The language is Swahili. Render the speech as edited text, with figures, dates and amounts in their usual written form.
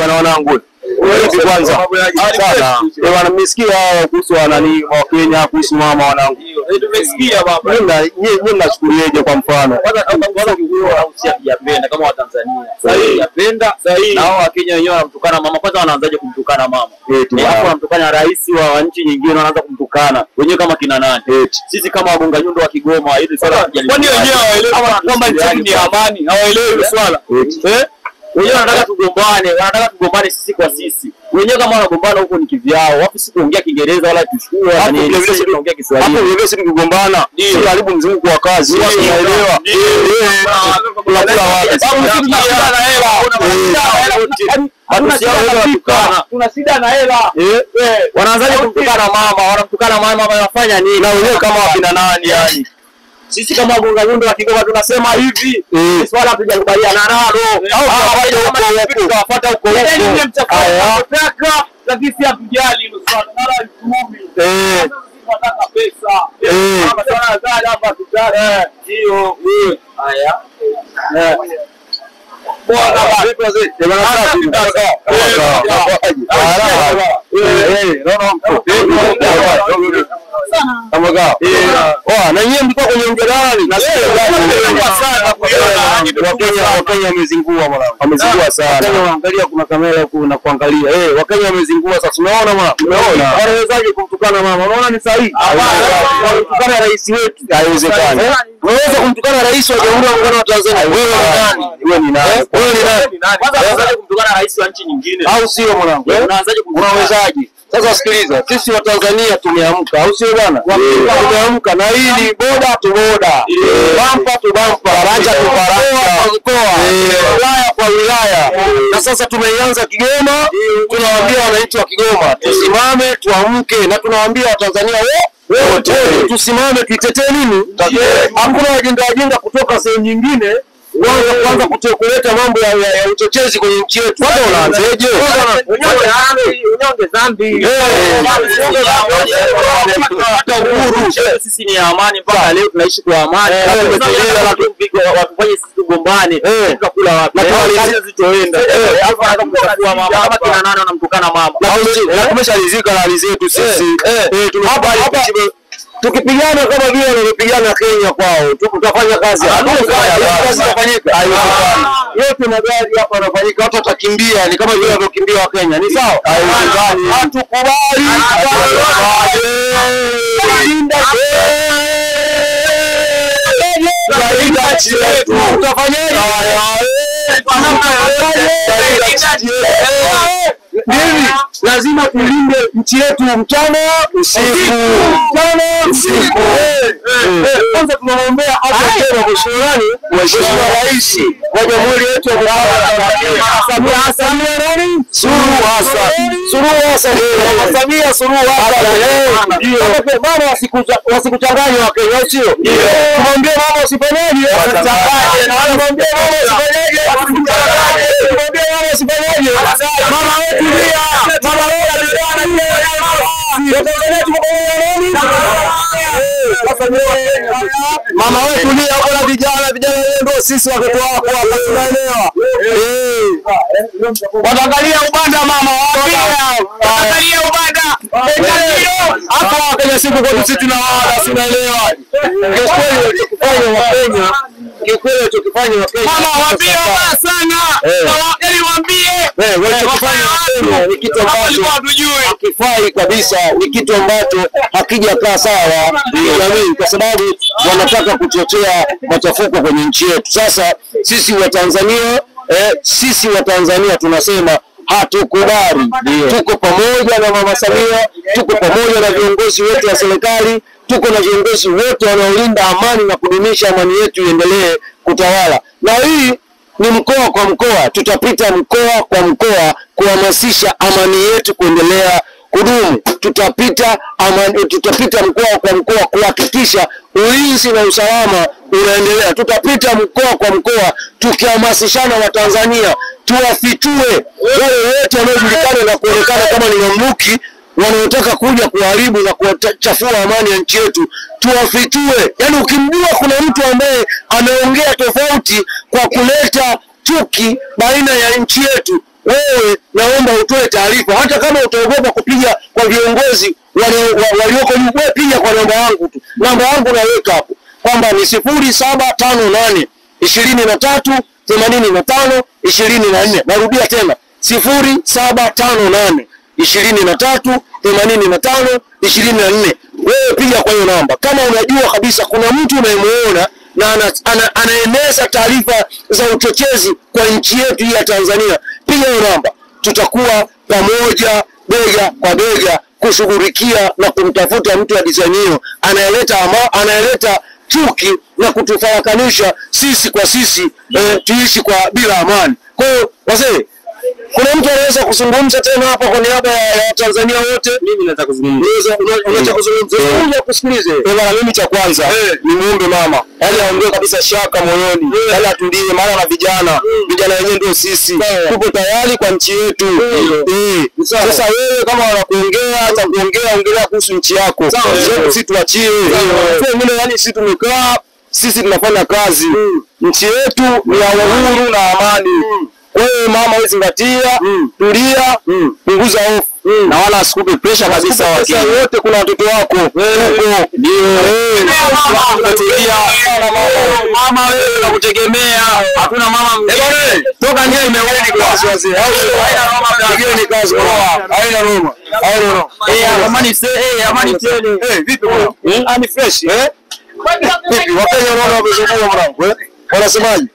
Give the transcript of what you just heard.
Bwana wanangu. Wewe kwanza. Sana. Bwana mmesikia kuhusu nani wa Kenya kuhusu mama wanangu. Tumesikia baba. Nyinyi mnachukulieje kwa mfano? Kwanza kwanza sijapenda kama Watanzania. Sijapenda. Na hao wa Kenya wenyewe wanamtukana mama. Kwanza wanaanzaje kumtukana mama? Hapo wanamtukana rais wa nchi nyingine, wanaanza kumtukana. Wenyewe kama kina nani? Sisi kama wagonga nyundo wa Kigoma hili swala hatujali. Kwani wenyewe hawaelewi kwamba nchi ni amani? Hawaelewi swala. Wenyewe wanataka tugombane, wanataka tugombane sisi kwa sisi. Wenyewe kama wanagombana huko ni kivyao. Wapi sisi kuongea Kiingereza wala tuchukue wala nini? Sisi tunaongea Kiswahili. Hapo vile sisi tukigombana, si karibu mzunguko wa kazi. Unaelewa? Tunakula wapi? Sababu sisi tunakula na hela. Tuna shida na hela. Wanaanzaje kumtukana mama? Wanamtukana mama, wanafanya nini? Na wenyewe kama wakina nani yani? Sisi kama wagonga nyundo wa Kigoma tunasema hivi, swala hatujakubaliana nalo. Tukawafuata huko huko. Yaani mtaka lakini si hatujali hilo swala. Mara 10,000. Tunataka pesa. Kama swala za hapa tutaka. Ndio. Haya. Bwana vipi wazee? Na nyinyi mlikuwa kwenye mjadala na Wakenya wamezingua mwanangu. Wamezingua sana. Angalia kuna kamera huku na kuangalia. Wakenya wamezingua sasa. Unaona mwana? Unaona? Wanawezaje kumtukana mama? Unaona ni sahihi? Kumtukana rais wetu haiwezekani. Unaweza kumtukana rais wa Jamhuri ya Muungano wa Tanzania? Wewe ni nani? Wewe ni nani? Wewe ni nani? Kwanza unaanzaje kumtukana rais wa nchi nyingine? Au sio mwanangu? Unaanzaje kumtukana? Unawezaje? Sasa sikiliza, sisi wa Tanzania tumeamka, au sio bwana? Tumeamka na hii ni boda tu boda, bampa tu bampa, baranja tu baranja, mkoa, wilaya kwa wilaya. Na sasa tumeianza Kigoma, tunawaambia wananchi wa Kigoma tusimame, tuamke, na tunawaambia Watanzania wote tusimame, tuitetee nini? Hakuna wajinga wajinga kutoka sehemu nyingine kwanza kuleta mambo ya uchochezi kwenye nchi yetu. Kwanza unaanzeje? Unyonge dhambi. Hata uhuru sisi ni amani mpaka leo tunaishi kwa amani. Watufanye sisi tugombane, tutakula wapi? Kazi zitoenda. Alafu anaanza kumchafua mama. Kama kina nani wanamtukana mama? Na tumeshalizika na hali zetu sisi. Hapa tukipigana kama vile wanavyopigana Kenya kwao, tutafanya kazi. Kazi itafanyika. Haiwezekani. Yote magari hapa yanafanyika, watu watakimbia, ni kama vile wanavyokimbia wa Kenya. Ni sawa? Haiwezekani. Hatukubali. Tunalinda nchi yetu. Tutafanyaje? Hivi lazima tulinde nchi yetu mchana usiku. Mchana usiku. Kwanza tunaombea afya njema mheshimiwa nani? Mheshimiwa Rais wa Jamhuri yetu ya Muungano wa Tanzania. Samia nani? Suluhu Hassan. Suluhu Hassan. Samia Suluhu Hassan. Ndio. Mama wasikuchanganye wa Kenya, sio? Tumwambie mama usifanyaje? Wasichanganye. Tumwambie mama usifanyaje? Wasichanganye. Tumwambie mama usifanyaje? Mama wetu pia. Mama wetu mama wetu ni hapo na vijana vijana ndio sisi watoto wako hapa, tunaelewa. Wataangalia ubanda mama, wapi? Wataangalia ubanda. Hapa Wakenya siku kwa sisi tunawala, tunaelewa. Kiukweli walichokifanya Wakenya. Mama waambie wabaya sana. Yaani waambie. Walichokifanya Wakenya ni kitu ambacho hakifai kabisa, ni kitu ambacho hakijakaa sawa jamii, kwa sababu wanataka kuchochea machafuko kwenye nchi yetu. Sasa sisi wa Tanzania, sisi wa Tanzania tunasema hatukubali. Tuko pamoja na Mama Samia, tuko pamoja na viongozi wetu wa serikali, tuko na viongozi wote wanaolinda amani na kudumisha amani yetu iendelee kutawala. Na hii ni mkoa kwa mkoa, tutapita mkoa kwa mkoa kuhamasisha amani yetu kuendelea kudumu. Tutapita amani, tutapita mkoa kwa mkoa kuhakikisha ulinzi na usalama unaendelea. Tutapita mkoa kwa mkoa tukihamasishana Watanzania, tuwafitue wale wote wanaojulikana na kuonekana kama ni mamluki wanaotaka kuja kuharibu na kuchafua amani ya nchi yetu, tuwafitue. Yaani ukimjua kuna mtu ambaye ameongea tofauti kwa kuleta chuki baina ya nchi yetu, Wewe naomba utoe taarifa, hata kama utaogopa kupiga kwa viongozi walioko juu, wewe piga kwa namba yangu tu. Namba yangu naweka hapo kwamba ni 0758 23 85 24. Narudia tena 0758 23 85 24. Wewe piga kwa hiyo namba kama unajua kabisa kuna mtu unayemuona na anaeneza taarifa za uchochezi kwa nchi yetu hii ya Tanzania, piga hiyo namba. Tutakuwa pamoja bega kwa bega kushughulikia na kumtafuta mtu wa design hiyo anayeleta chuki na kutufarakanisha sisi kwa sisi, tuishi kwa bila amani. Kwa hiyo wazee, kuna mtu anaweza kuzungumza tena hapa kwa niaba ya Tanzania wote? Mimi nataka kuzungumza. Unaweza kuzungumza. Ngoja kusikilize. Bwana, mimi cha kwanza ni muombe mama, yaani aondoe kabisa shaka moyoni, yaani atulie, maana na vijana, vijana wenyewe ndio sisi, tupo tayari kwa nchi yetu. Sasa wewe kama wanakuongea hata kuongea, ongelea kuhusu nchi yako, sisi tuachie. Sio wengine, yaani sisi tumekaa, sisi tunafanya kazi, nchi yetu ni ya uhuru na amani. Wewe mama, wewe zingatia, tulia, punguza hofu na wala asikupe pressure kabisa. Wakati wote kuna watoto wako huko. Ndio mama, wewe tunakutegemea, hakuna mama mwingine. Toka nje imewekwa wazee. Haina noma, kazi haina noma, haina noma. Amani amani tele. Vipi bwana? Ani fresh eh? Vipi Wakenya wanaona wamezungumza mwanangu eh? Wanasemaje?